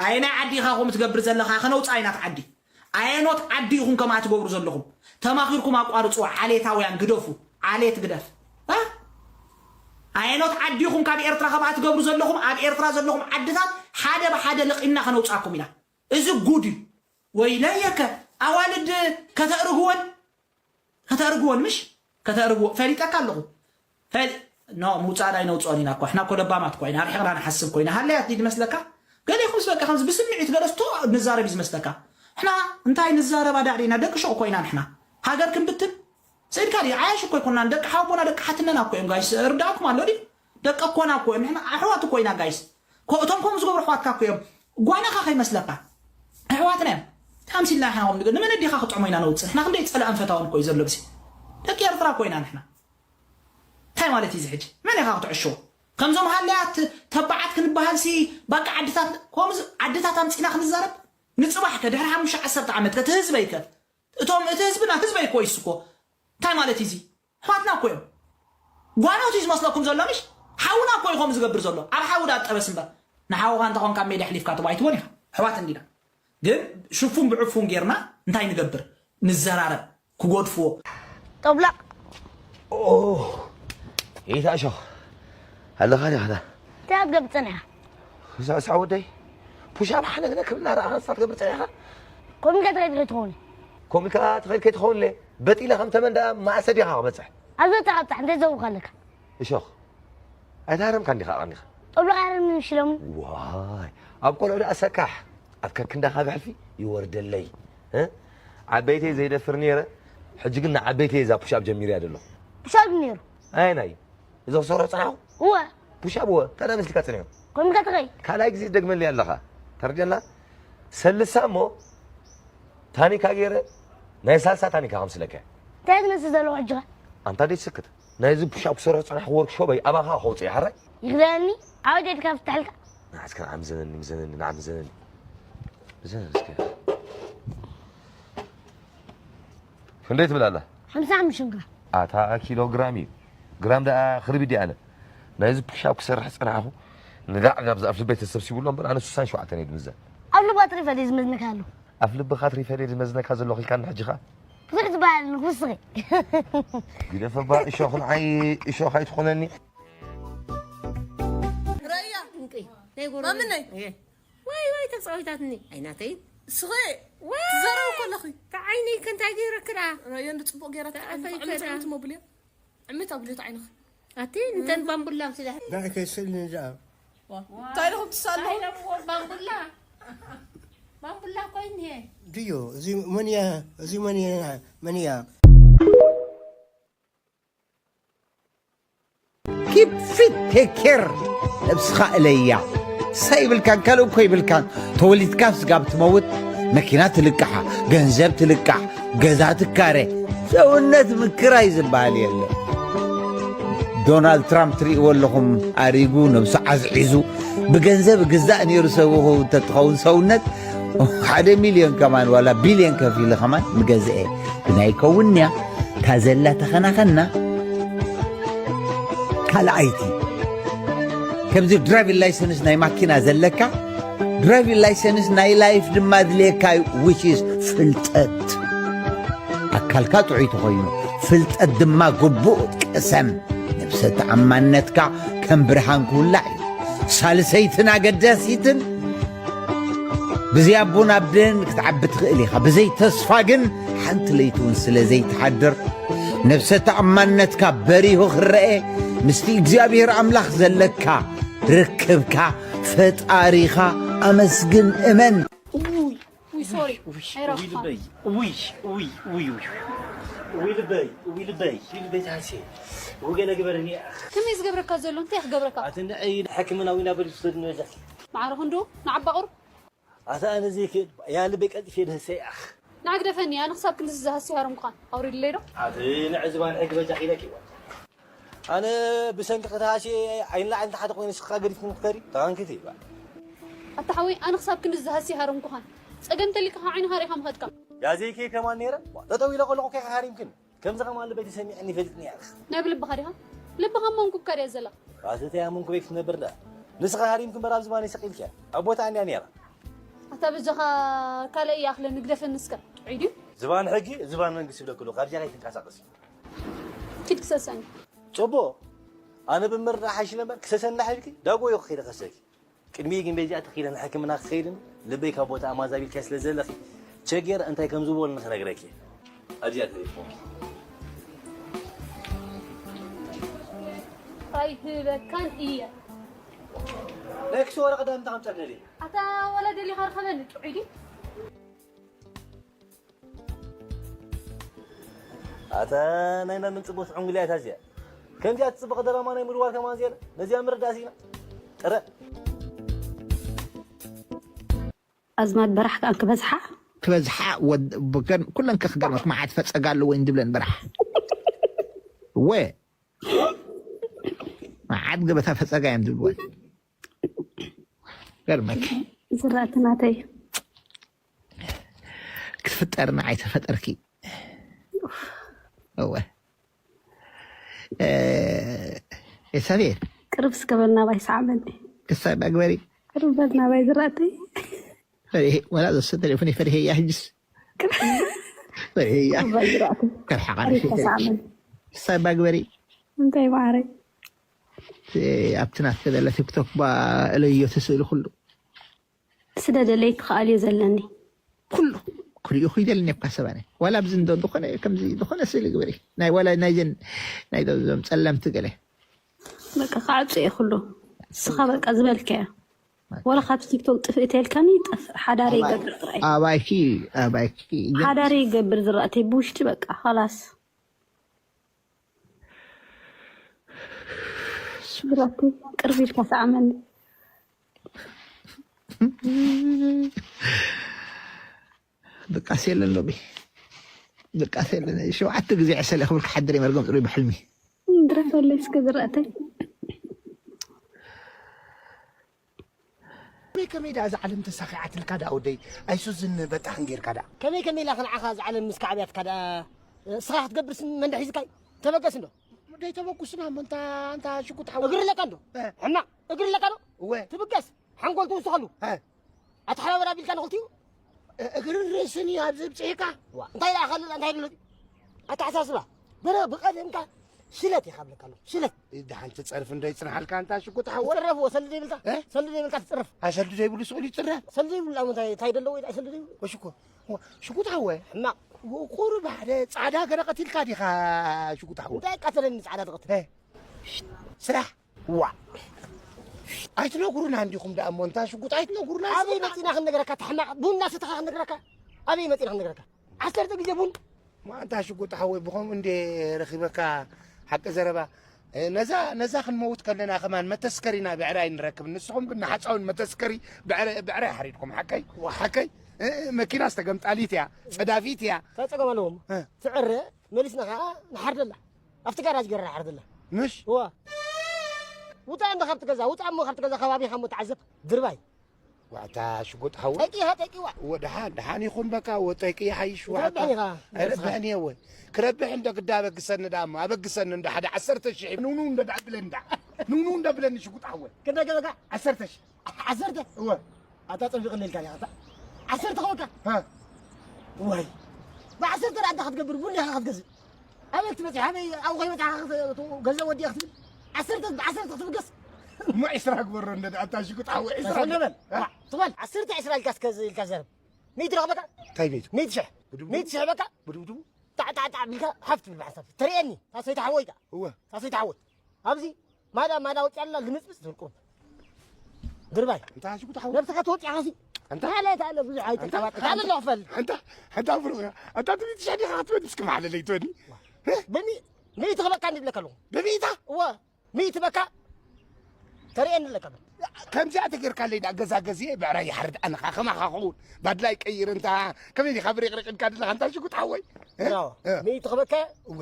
ኣየናይ ዓዲ ኢኻ ከምኡ ትገብር ዘለኻ? ከነውጽኣ ኢና እቲ ዓዲ። ኣየኖት ዓዲ ኢኹም ከምኣ ትገብሩ ዘለኹም? ተማኺርኩም ኣቋርጽዎ። ዓሌታውያን ግደፉ። ዓሌት ግደፍ። እ? ኣየኖት ዓዲ ኢኹም ካብ ኤርትራ ከምኣ ትገብሩ ዘለኹም? ኣብ ኤርትራ ዘለኹም ዓድታት ሓደ ብሓደ ለቒምና ከነውጽኣኩም ኢና። እዚ ጉድ እዩ። ወይለየከ፣ ኣዋልድ ከተእርግወን፣ ከተእርግወን ምሽ? ከተእርግዎ፣ ፈሊጠካ ኣለኹ። ፈሊ-፣ ኖ፣ ምውጻእ ኣይነውጽኦን ኢና እኮ። እሕና እኮ ለባማት እኮ ኢና፣ ኣርሒቕና ንሓስብ እኮ ኢና። ሃለያት ድዩ ዝመስለካ? ገሌኹምስ በቃ ከምዚ ብስምዒት ገለስቶ ንዛረብ እዩ ዝመስለካ። እሕና እንታይ ንዛረብ ኣዳዕዲና፣ ደቂ ሹቕ እኮ ኢና ንሕና። ሃገር ክንብትን? ስኢድካ ዓያሽ እኮ ኣይኮናን፣ ደቂ ሓቦና ደቂ ሓትነና እኮ እዮም ጋይስ። ርዳእኩም ኣሎ ድዩ? ደቂ ኣኮና እኮ እዮም። ንሕና ኣሕዋት እኮ ኢና ጋይስ። ኮ-፣ እቶም ከምኡ ዝገብሩ ኣሕዋትካ እኮ እዮም። ጓናኻ ከይመስለካ። ኣሕዋትና እዮም። ታምሲልና ንሕና ከምኡ ንገ-፣ ንመን ኣዲኻ ክጥዕሞ ኢና ነውፅእ? ንሕና ክንደይ ፀላእን ፈታውን እኮ እዩ ዘሎ ብሲ። ደቂ ኤርትራ እኮ ኢና ንሕና። እንታይ ማለት እዩ እዚ ሕጂ? መን ኢኻ ክትዕሽዎ? ከምዞም ሃለያት ተባዓት ክንበሃልሲ ባቃ ዓድታት፣ ከምዚ ዓድታት ኣምፂና ክንዛረብ? ንፅባሕ ከ ድሕሪ ሓሙሽተ ዓሰርተ ዓመት ከ እቲ ህዝበይ ከ? እቶም እቲ ህዝብና ህዝበይ እኮ ይስኮ። እንታይ ማለት እዩ እዚ? ኣሕዋትና እኮ እዮም። ጓኖት እዩ ዝመስለኩም ዘሎ ምሽ? ሓውና እኮ እዩ ከምኡ ዝገብር ዘሎ። ኣብ ሓዊ ዳ ጠበስ እምበር። ንሓውኻ እንተኾንካ ኣብ ሜዳ ኣሕሊፍካ ትቦ ኣይትቦን ኢኻ። ኣሕዋት እንዲና። ግን ሽፉን ብዕፉን ጌርና እንታይ ንገብር? ንዘራረብ። ክጎድፍዎ። ጠብላቕ ኦ ይታ እሾኽ ኣለኻ ዲኻ? እንታይ ኣብ ገብ ጸኒሓ? ሳዕሳዕ ወደይ ፑሻፕ ሓነግነ ክብላ ረኣኻ ንሳ ትገብር ጸኒሕኻ? ከምኡ ኢልካ ትኸይድ ከይትኸውን። ከምኡ ኢልካ ትኸይድ ከይትኸውን ለ በጢለ ከም ተመን ደኣ መዓሰ ዲኻ ክበጽሕ? ኣብ ዘተቐብጻሕ እንታይ ዘውካ ኣለካ? እሾኽ ኣይተሃረምካን ዲኻ ኣቐኒኻ? ጠብላቕ ኣይሃርምን ሽለሙ። ዋይ ኣብ ቆልዑ ደኣ ሰካሕ ኣብ ከክንዳኻ ብሕልፊ ይወርደለይ እ ዓበይተይ ዘይደፍር ነይረ ሕጂ ግን ንዓበይተይ እዛ ፑሻፕ ጀሚርያ ደሎ። ፑሻፕ ነይሩ። ኣየናይ እዚ ክሰርሖ ጸናሕኩ እወ ፑሻፕ እወ ታዲያ መስልካ ጸኒሑ። ከምኡ ኢልካ ትኸይድ። ካልኣይ ግዜ ትደግመለይ ኣለኻ ተረድያና። ሰልሳ እሞ ታኒካ ገይረ ናይ ሳልሳ ታኒካ ከምስለካ። እንታይ ትመስል ዘለኹ ሕጂ ኸ? ኣንታ ደይ ትስክት ናይዚ ፑሻፕ ክሰርሖ ዝጸናሕኩ ወርክሾፐይ ኣባኻ ከውጽእ ይሓራይ። ይኽደነኒ ዓወደድ ካብ ትተሓልካ። ንዓስከ ንዓም ዘነኒ ምዘነኒ ንዓም ዘነኒ ምዘነኒ እስከ። ክንደይ ትብል ኣላ? ሓምሳ ሓሙሽተ ግራም። ኣታ ኪሎ ግራም እዩ። ግራም ደኣ ክርቢድ ኣነ። ናይዚ ፑሻፕ ክሰርሕ ጸናሕኩ። ንዳዕ ጋብዛ ኣፍ ልበይ ተሰብሲቡ ኣሎ እምበር ኣነ ስሳን ሸውዓተን እየ ድምዘን። ኣብ ልባ ትሪፈ ድዩ ዝመዝነካ ኣሎ? ኣፍ ልብኻ ትሪፈ ድየ ዝመዝነካ ዘለኹ ኢልካኒ ሕጂ ኸኣ? ብዙሕ ዝበሃል ኣለኹ ውስኺ። ግደፈ እባ እሾኽ ንዓይ እሾኽ ኣይትኾነኒ። ረያ ማምነይ ወይ ወይ ተጻዊታትኒ ኣይናተይ ስኸ ትዘረው ከለኺ ተዓይነይ ከንታይ ገይረክራ ረያ እንዲ ጽቡቅ ገይራ ተዓይነይ ዕምት ዕምት መብልያ ዕምት ኣብልዮ ተዓይነኺ ኣቲ እንተን ባምቡላ ምስላ ዳዕከ ስእሊ ንዝኣ እንታይ ኢኹም ትሳለኹ ባምቡላ ባምቡላ ኮይን እየ ድዮ እዚ መን እያ እዚ መን እያ መን እያ Keep fit, take care. ነብስኻ እለያ። ሳይብልካን ካልእ እኮ ይብልካን ተወሊድካ ስጋብ ትመውት መኪና ትልቃሓ፣ ገንዘብ ትልቃሕ፣ ገዛ ትካረ፣ ሰውነት ምክራይ ዝበሃል የለ። ዶናልድ ትራምፕ ትርእይዎ ኣለኹም ኣሪጉ ነብሱ ዓዝዒዙ ብገንዘብ ግዛእ ነይሩ ሰብኹ እንተትኸውን ሰውነት ሓደ ሚልዮን ከማን ዋላ ቢልዮን ከፊለ ከማን ምገዝአ ግን ኣይከውንያ እታ ዘላ ተኸናኸና ካልኣይቲ ከምዚ ድራይቪን ላይሰንስ ናይ ማኪና ዘለካ ድራይቪን ላይሰንስ ናይ ላይፍ ድማ ድልየካ እዩ which is ፍልጠት ኣካልካ ጥዑይ ተኾይኑ ፍልጠት ድማ ግቡእ ቅሰም ነብሰ ተኣማንነትካ ከም ብርሃን ክውላዕ እዩ ሳልሰይትን ኣገዳሲትን ብዘይ ኣቦን ኣደን ክትዓቢ ትኽእል ኢኻ ብዘይ ተስፋ ግን ሓንቲ ለይቲ እውን ስለ ዘይትሓድር ነብሰ ተኣማንነትካ በሪሁ ክረአ ምስቲ እግዚኣብሔር ኣምላኽ ዘለካ ርክብካ ፈጣሪኻ ኣመስግን እመን ውይ ሶሪ ኣይረኽብኻን። ውይ ውይ ውይ ውይ ውይ ውይ ልበይ ውይ ልበይ ውይ ልበይ ታንሴ ውይ ገለ ግበረኒ። ከመይ ዝገብረካ ዘሎ እንታይ ክገብረካ? ኣቲ ንዐይ ንሕክምና ዊና በል ዝሰድኒ በጃ። ማዕረ ክንዱ ንዓባ ቁሩብ ኣታ ኣነ ዘይክእል ያ ልበይ ቀልጢፈ ድህሰ ያኽ። ንዓ ግደፈኒ ኣነ ክሳብ ክንድዚ ዝሃሲ ሃረምኩኻን ኣውሪድለይ ዶ? ኣቲ ንዐ ዝባን ሕጊ በጃ ኺለኪ። ኣነ ብሰንኪ ክትሃስየ ዓይኒ ላዕሊ ንታሕቲ ኮይነ ንስኻ ገዲፍኩም ክትከዲ ተቐንኪቲ ይባል። ኣታ ሓወይ ኣነ ክሳብ ክንድዚ ዝሃስየ ሃረምኩኻን ጸገም ተሊካ ካብ ዓይንኻ ሪኻ ምኸድካ። ያዘይከ ከማን ነይረ ጠጠው ኢለ ከለኹ ከይካ ሃሪምክን ከምዚ ከማን ልበይ ተሰሚዕኒ ይፈልጥኒ እያ። ናይ ብልብኻ ዲኻ? ልብኻ እሞ ኣንኩብካ ድያ ዘላ? ኣቲ ተይ ኣመንኩበይ ክትነብር ደኣ ንስኻ ሃሪምኪ እምበር ኣብ ዝባነይ ሰቒልኪያ ኣብ ቦታኣ እንድያ ነይራ። ኣታ በጃኻ ካልእ ይኣኽለኒ ግደፈኒ እስከ ጥዑይ ድዩ? ዝባን ሕጊ ዝባን መንግስቲ ይብለኪ ኣለኹ ካብ እዚኣ ከይትንቀሳቐሲ። ኪድ ክሰሰኒ። ጽቡቕ ኣነ ብምርዳእ ሓይሽለ እምበር ክሰሰኒ እንድሕር ኢልኪ ዳጎ እየ ክኸይደ ከሰኪ። ቅድሚኡ ግን በዚኣ ተኺለ ንሕክምና ክኸይድን ልበይ ካብ ቦታኣ ማዛቢልካዮ ስለ ዘለኺ ቸጌር እንታይ ከም ዝበሉኒ ክነግረኪ እየ። ኣብዚኣ ተሌፎንኪ። ኣይህበካን እየ። ናይ ክሲ ወረቐት ዳኣ ምጻ ከምጻልኪ ደልየ። ኣታ ወላ ደሊኻ ርኸበኒ ጥዑይ ድዩ? ኣታ ናይ መን ጽቡቅ ዕንጉልያ እታ እዚኣ። ከምዚኣ ትጽብቕ ደራማ ናይ ምድዋር ከማን ዜና። ነዚኣ ምርዳእ ሲና። ጥረ። ኣዝማድ በራሕ ከኣ ክበዝሓ። ክበዝሓ። ኩለን ከክገርመክ መዓት ፈጸጋ ኣለወ እንድብለን በራሕ። ወ መዓት ገበታ ፈጸጋ እዮም ዝብልወን። ገርመክ። ዝራእቲ ናተይ። ክትፍጠርና ኣይተፈጠርኪ። እወ። ኤሳቤል። ቅርብ እስከ በል ናባይ ሰዓበኒ። ክሳብ ኣግበሪ። ቅርብ በል ናባይ ዝራእተይ። ፈሪሄ ወላ ዘሰ ቴሌፎን ፈሪሄ ያ ህጅስ። ፈሪሄ ያ። ቅርብ በል ዝራእተይ። ከርሓቃ ቅርብ ተሰዓበኒ። ክሳብ ኣግበሪ። እንታይ ማዕረይ። ኣብቲ ናትከ ዘለ ቲክቶክ ባ እለዮ ትስእሊ ኩሉ። ስደደለይ ክኽኣል እዩ ዘለኒ። ኩሉ ክሪኡ ይደልኒ እኳ ሰባነ ዋላ ኣብዚ እንዶ ዝኾነ ከምዚ ዝኾነ ስእሊ ግበሪ ናይ ዋላ ናይዘን ናይ ዞም ጸለምቲ ገለ በቃ ክዓጹ እየ ኩሉ። ንስኻ በቃ ዝበልካዮ ዋላ ካብ ቲክቶክ ጥፍእ ተልካኒ ይጠፍእ ሓዳረ ይገብር ጥራይ ኣባይኪ ኣባይኪ ሓዳረ ይገብር ዝራእተይ ብውሽጢ በቃ ኸላስ ብራቲ ቅርብ ኢልካ ሰዓመኒ። ድቃስ የለን ሎሚ ድቃስ የለን። ሸውዓተ ግዜ ዕሰለ ክብል ክሓድር እየ መርገም ፅሩይ ብሕልሚ። ድረፈለይ እስከ ዝረእተይ ከመይ ከመይ ደኣ እዛ ዓለም ተሳኺዓትልካ ደኣ ወደይ ኣይሱዝን በጣሕን ጌርካ ደኣ ከመይ ከመይ ኢላ ክንዓኻ እዛ ዓለም ምስ ካዕብያትካ ደኣ እስኻ ክትገብርስ መን ደሒዝካይ ተበገስ እንዶ ደይ ተበጉስና እሞ እንታ እንታ ሽጉጥ ሓወ እግሪ ኣለካ እንዶ ሕማቕ እግሪ ኣለካ ዶ እወ ትብገስ ሓንጎል ትውስኸሉ ኣተሓባበር ኣቢልካ ንኽልቲኡ እግርን ርእስን እዩ ኣብዚ ብፅሒካ እንታይ ደኣ ካልእ እንታይ ደሎ ኣተሓሳስባ በረ ብቐደምካ ሽለት ኢኻ ብለካ ኣለኹ ሽለት ደሓን ትፀርፍ እንዶ ይፅንሓልካ እንታ ሽጉጥ ሓወ ትፅረፍ ወ ሰልዲ ይብልካ እ? ሰልዲ ይብልካ ትፅረፍ ኣሰልዲ ዘይብሉ ስኡል ይፅረፍ ሰልዲ ይብሉ ኣሞ እንታይ እንታይ ደሎ ወይ ሰልዲ ይብሉ ወሽኮ ሽጉጥ ሓወ ሕማቕ ቁሩብ ሓደ ፃዕዳ ገለ ቀቲልካ ዲኻ ሽጉጥ ሓወ እንታይ ቀተለኒ ፃዕዳ ትቐትል እ? ስራሕ ዋ ኣይትነግሩና እንዲኹም ደኣ እሞ እንታ ሽጉጥ ኣይትነግሩና ኣበይ መፂና ክንነግረካ ተሕማቕ ቡና ስትኻ ክንነግረካ ኣበይ መፂና ክንነግረካ ዓሰርተ ግዜ ቡን ማንታ ሽጉጥ ሓወይ ብኸምኡ እንዴ ረኺበካ ሓቂ ዘረባ ነዛ ነዛ ክንመውት ከለና ከማን መተስከሪና ብዕራይ ንረክብ ንስኹም ግን ንሓፃውን መተስከሪ ብዕራይ ሓሪድኩም ሓቀይ ሓቀይ መኪና ዝተገምጣሊት እያ ፀዳፊት እያ እንታይ ፀገም ኣለዎም ትዕረ መሊስና ከዓ ንሓርደላ ኣብቲ ጋራጅ ገይራ ንሓርደላ ምሽ እዋ ውፃእ እንዶ ካብቲ ገዛ ውፃእ እሞ ካብቲ ገዛ ከባቢኻ እሞ ተዓዘብ ድርባይ ዋዕታ ሽጉጥ ሓወይ ጠቂኻ ጠቂዋ ወደሓን ደሓን ይኹን በቃ ወጠቂ ይሓይሽ ዋዕታ ትረብሕን ኢኻ ኣይረብሕን እየ ወይ ክረብሕ እንደ ግዳ ኣበግሰኒ ደኣ እሞ ኣበግሰኒ እንደ ሓደ ዓሰርተ ሽሕ ንውንው እንደ ደኣ ብለኒ ደኣ ንውንው እንደ ብለኒ ሽጉጥ ሓወይ ክንደይ ገበካ ዓሰርተ ሽሕ ዓሰርተ እወ ኣታ ጸቢቕኒ ኢልካ ዲኻ ኣታ ዓሰርተ ከወካ ሃ ወይ ብዓሰርተ ደኣ እንታይ ክትገብር ቡን ኢኻ ክትገዝእ ኣበይ ክትበፅሕ ኣበይ ኣብኡ ከይበፅሓ ገንዘብ ወዲኣ ክትብል ዓሰርተ ብዓሰርተ ክትብገስ እሞ ዒስራ ግበሮ እንደ ኣታ ሽጉጥ ሓወ ዒስራ ሰለመን ትበል ዓሰርተ ዒስራ ኢልካ እስከ ኢልካ ዘረብ ሚእቲ ረኽበካ እንታይ ቤት ሚእቲ ሽሕ ሚእቲ ሽሕ በቃ ብድብድቡ ጣዕጣዕጣዕ ቢልካ ሓፍ ትብል ብሓሳብ ትርእየኒ ታሰይቲ ሓወይታ እወ ታሰይቲ ሓወይ ኣብዚ ማዳ ማዳ ወፂኣላ ልምፅምፅ ትብል ቁሩብ ድርባይ እንታይ ሽጉጥ ሓወ ነብስኻ ትወፅያ ኸሲ እንታይ ሓለየት ኣለ ብዙሕ ኣይተቀባጥካ ኣለ ኣለኹ ፈል እንታ እንታ ብሩኽ ኣታ ትብል ትሽሕ ዲኻ ክትበል እስኪ ማሓለለይ ትበኒ በሚ ሚእቲ ክበካ እንዲ ብለካ ኣለኹ በሚእታ እወ ሚእቲ በካ ተርእየኒ ኣለካ በል ከምዚኣ ተጌርካለይ ዳ ገዛ ገዚኤ ብዕራይ ይሓርድ ኣነ ኸዓ ከማኻ ክኸውን ባድላይ ቀይር እንታ ከመይ ዲኻ ብሪቕሪቕ ኢልካ ዘለኻ እንታ ሽጉጥ ሓወይ እ? ያው እ። ሚእቲ ክበካ እወ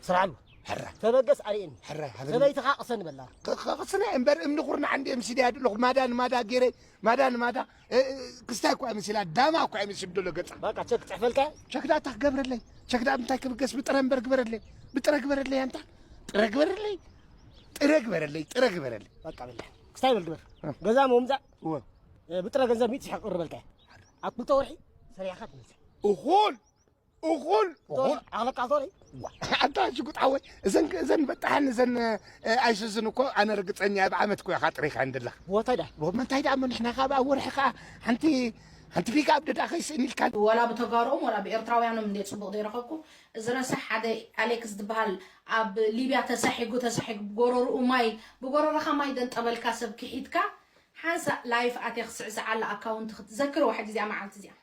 ስርዓሉ ሕረ ተበገስ ኣርእየኒ ሕረ ሃበኒ ሰበይትኻ ቅሰኒ በላ ኸ- ኸ- ኸስነ እምበር እምኒ ኩርናዕ እንደ ምስ ድያ ኣለኹ ማዳ ንማዳ ገይረ ማዳ ንማዳ እ፣ እ፣ ክስታይ እኳ ምስላ ዳማ እኳ ምስ ብደሎ ገጻ በቃ ቸክ ጽሕፈልካ ቸክ ዳታ ክገብረለይ ቸክ ዳ እንታይ ክብገስ ብጥረ እምበር ግበረለይ ብጥረ ግበረለይ ኣንታ ጥረ ግበረለይ ጥረ ግበረለይ ጥረ ግበረለይ በቃ በላ ክስታይ በል ግበር ገዛ ምምጻእ እወ እ፣ ብጥረ ገንዘብ ሚእቲ ሽሕ ቅርበልካ ኣብ ክልተ ወርሒ ሰሪሕኻ ትመጽእ እኹል እኹል እኹል ኣኽለቃ ዞሪ ኣንታ ሽጉጥ ሓወይ እዘን እዘን በጣሕን እዘን ኣይሱዝን እኮ ኣነ ርግፀኛ ኣብ ዓመት እኮ ኢኻ ጥሪኻ እንደላ ቦታይ ዳ እንታይ ደኣ መኒሕና ካብ ኣብ ወርሒ ከዓ ሓንቲ ሓንቲ ፒክ ኣብ ደዳ ከይስእን ኢልካ ወላ ብተጋሮኦም ወላ ብኤርትራውያኖም እንደ ፅቡቅ ዘይረኸብኩ እዚ ረሳሕ ሓደ ኣሌክስ ዝበሃል ኣብ ሊብያ ተሳሒጉ ተሳሒጉ ብጎረርኡ ማይ ብጎረርኻ ማይ ደንጠበልካ ሰብ ክሒድካ ሓንሳእ ላይፍ ኣትየ ክስዕስዓላ ኣካውንት ክትዘክርዋ ሕጂ እዚኣ መዓልቲ እዚኣ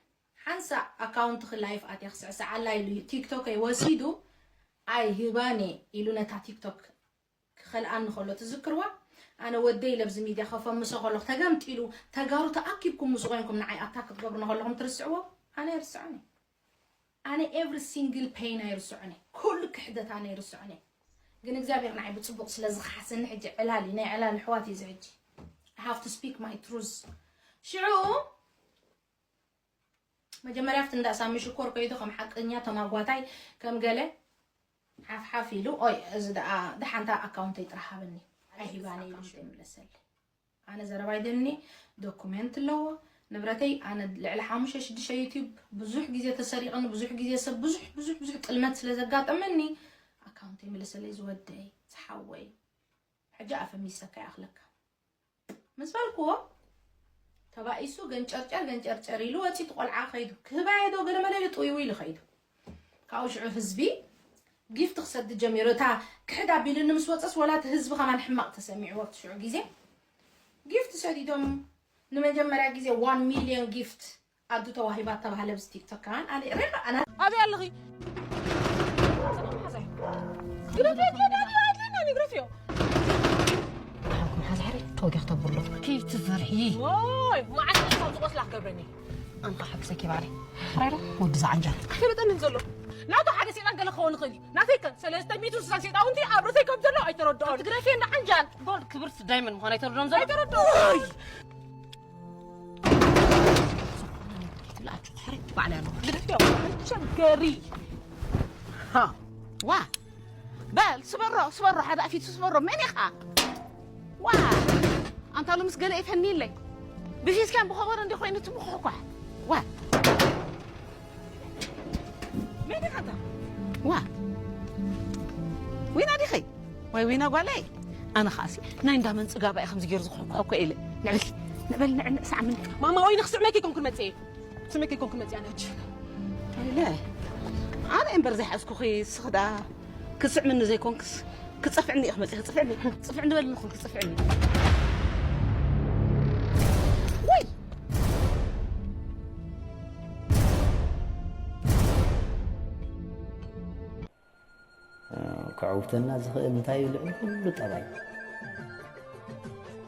ሓንሳእ ኣካውንትኺ ላይፍ ኣትየ ክስዕስዓላ ኢሉ ቲክቶከይ ወሲዱ፣ ኣይ ህባኔ ኢሉ ነታ ቲክቶክ ክኸልኣኒ ከሎ ትዝክርዋ? ኣነ ወደይ ለብዚ ሚድያ ከፈምሶ ከለኹ ተገምጢሉ፣ ተጋሩ ተኣኪብኩም ምስ ኮይንኩም ንዓይ ኣታክ ክትገብሩና ከለኹም ትርስዕዎ? ኣነ ኣይርስዖን እየ። ኣነ ኤቭሪ ሲንግል ፔን ኣይርስዖን እየ። ኩሉ ክሕደት ኣነ ኣይርስዖን እየ። ግን እግዚኣብሔር ንዓይ ብፅቡቕ ስለ ዝኸሓሰኒ ሕጂ ዕላል እዩ፣ ናይ ዕላል ኣሕዋት እዩ እዚ ሕጂ። I have to speak my truth። ሽዑ መጀመርያ ኣብቲ እንዳ ሳሚ ሽኮር ከይዱ ከም ሓቀኛ ተማጓታይ ከም ገለ ሓፍሓፍ ኢሉ፣ ኦይ፣ እዚ ደኣ ደሓንታ ኣካውንተይ ጥራሕ ሃበኒ። ኣይሂባኒ ኢሉ ዘይምለሰለይ። ኣነ ዘረባይ ደኒ ዶኩሜንት ኣለዎ ንብረተይ። ኣነ ልዕሊ ሓሙሽተ ሽዱሽተ ዩቲዩብ ብዙሕ ግዜ ተሰሪቕኒ፣ ብዙሕ ግዜ ሰብ ብዙሕ ብዙሕ ብዙሕ ጥልመት ስለ ዘጋጠመኒ ኣካውንተይ ምለሰለይ ዝወደይ ዝሓወይ። ሕጂ ኣፈሚሰካ ይኣኽለካ። ምስ በልክዎ ተባኢሱ ገንጨርጨር ገንጨርጨር ኢሉ ወፂ እቲ ቆልዓ ከይዱ። ክህባየ ዶ ገለ መለ ኢሉ ጥውይው ኢሉ ከይዱ። ካብኡ ሽዑ ህዝቢ ጊፍት ክሰድ ጀሚሩ። እታ ክሕድ ኣቢሉኒ ምስ ወፀስ ወላ እቲ ህዝቢ ከማን ሕማቕ ተሰሚዕዎ ኣብቲ ሽዑ ግዜ። ጊፍት ሰዲዶም ንመጀመርያ ግዜ ዋን ሚልዮን ጊፍት ኣዱ ተዋሂባ ተባህለ ብዚ ቲክቶክ ከማን ኣነ ሪኻ ኣና ኣበይ ኣለኺ? ግረፍዮ ዳኒ ኣይድለና ግረፍዮ። ሓንኩም ሓዛሪ ተወጊኽ ተብሎ። ከይትዘርሒ። ሞይ ማዓት ካብ ዝቆስላ ክገብረኒ። ኣንታ ሓግዘኪ ባዕለይ። ራይዶ ወዲ ዝዓንጃል። ኣይፈለጠንን ዘሎ ናቱ ሓደ ሴጣን ገለ ክኸውን ይኽእል እዩ። ናተይከ ሰለስተ ሚእቲ ስሳን ሴጣውንቲ ኣብ ርእሰይ ከም ዘሎ ኣይተረድኦን። ትግረፊ እንዳ ዓንጃል። ጎል ክብርቲ ዳይመንድ ምዃን ኣይተረድኦም ዘሎ። ኣይተረድኦን። ትብላችሁ ትሕሪ ባዕላ ነው። ግደፍዮ። ቸገሪ። ሃ። ዋ። በል ስበሮ ስበሮ ሓደ ኣፊቱ ስበሮ መን ኢኻ? ዋ። ኣንታ ሎምስ ገለ ይፈኒለይ። ብፊትካን ብኸበሮ እንዲ ኮይኑ ትምኹሕኳሕ። ዋ። መን ኢኻ ኣንታ? ዋ። ዊና ዲኺ? ወይ ዊና ጓለይ? ኣነ ኸኣሲ ናይ እንዳ መን ጽጋባ እየ ከምዚ ገይሩ ዝኹሕኳሕ እኮ ኢለ። ንዕበል ንዕበል ንዕንዕ ሳዕምኒ። ማማ ወይኒ ክስዕመኪ ኮንኩን መጽየ። ክስዕመኪ ኮንኩን መጽየ ኣነ ሕጂ። ኢለ። ኣነ እምበር ዘይሓዝኩኺ ስኽዳ ክስዕምኒ ዘይኮንክስ ክጸፍዕኒ ኢኺ መጽኺ ክጽፍዕኒ። ጽፍዕኒ በልኒ ኩን ክጽፍዕኒ። ወይ ክዕውተና ዝኽእል እንታይ እዩ? ልዕሊ ኩሉ ጠባይ።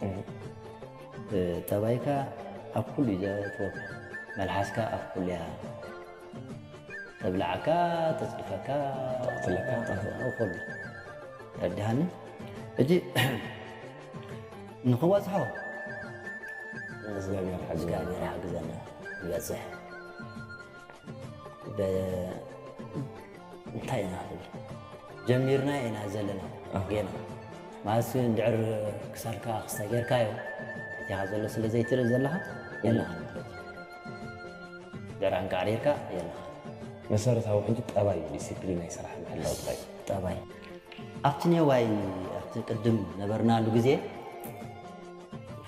እ፣ ጠባይካ ኣብ ኩሉ እዩ ዘእትወካ። መልሓስካ ኣብ ኩሉ እያ ተብልዓካ፣ ተጽድፈካ፣ ተቕትለካ፣ ኣብ ኩሉ። ተረዲሃኒ? ሕጂ ንኽንበጽሖ እግዚኣብሔር ሓግዘና። እግዚኣብሔር ሓግዘና ንበጽሕ። በ-፣ እንታይ ኢና ንብል? ጀሚርና ኢና ዘለና ኣህ። ጌና። ማለት እንድዕር ክሳድካ ክስተ ጌርካዮ፣ ትሕቴኻ ዘሎ ስለ ዘይትርኢ ዘለኻ፣ የለኻን ማለት እዩ። ድዕር ኣንቃዕሪርካ፣ የለኻን። መሰረታዊ ሕጂ ጠባይ እዩ፣ ዲሲፕሊን ናይ ስራሕ ምሕላው ጥራይ። ጠባይ። ኣብቲ ኔዋይ፣ ኣብቲ ቅድም ነበርናሉ ግዜ፣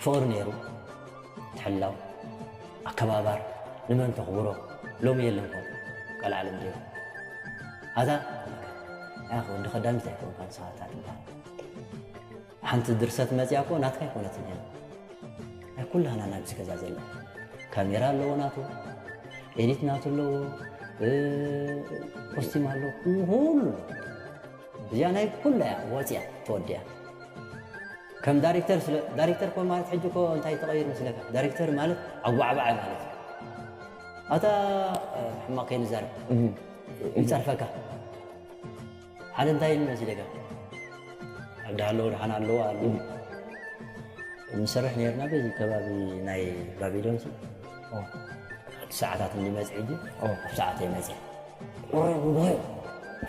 ፍቕሪ ነይሩ፣ ትሕላው፣ ኣከባባር፣ ንመን ተኽብሮ፣ ሎሚ የለን ኮ፣ ቀልዓለም ዲዮ። ኣታ፣ ኣያ ወዲ ኸዳሚት ኣይኮንካን፣ ንስኻ እታ ትበሃል። ሓንቲ ድርሰት መጽያ እኮ ናትካ ኣይኮነትን እያ። ናይ ኩላህና ናብዚ ገዛ ዘላ። ካሜራ ኣለዎ ናቱ፣ ኤዲት ናቱ ኣለዎ፣ እ፣ ኮስቲም ኣለዎ፣ ኩሉ ኣለዎ። እዚኣ ናይ ኩላ እያ ወፂኣ ተወዲኣ። ከም ዳይሬክተር ስለ፣ ዳይሬክተር ኮ ማለት ሕጂ ኮ እንታይ ተቐይሩ መስለካ? ዳይሬክተር ማለት ኣጓዕባዓይ ማለት እዩ። ኣታ፣ እ፣ ሕማቕ ከይንዛረብ። እህ። ይጸርፈካ። ሓደ እንታይ ኢሉ መሲለካ? ኣብ ደሃ ኣለዉ፣ ደሓን ኣለዉ፣ ኣለዉ። ንሰርሕ ነይርና በዚ ከባቢ ናይ ባቢሎን ሲ። ኦ። ሰዓታት እንዲመጽእ ሕጂ፣ ኦ። ኣብ ሰዓት ይመጽእ። ወረ ጉባኤ፣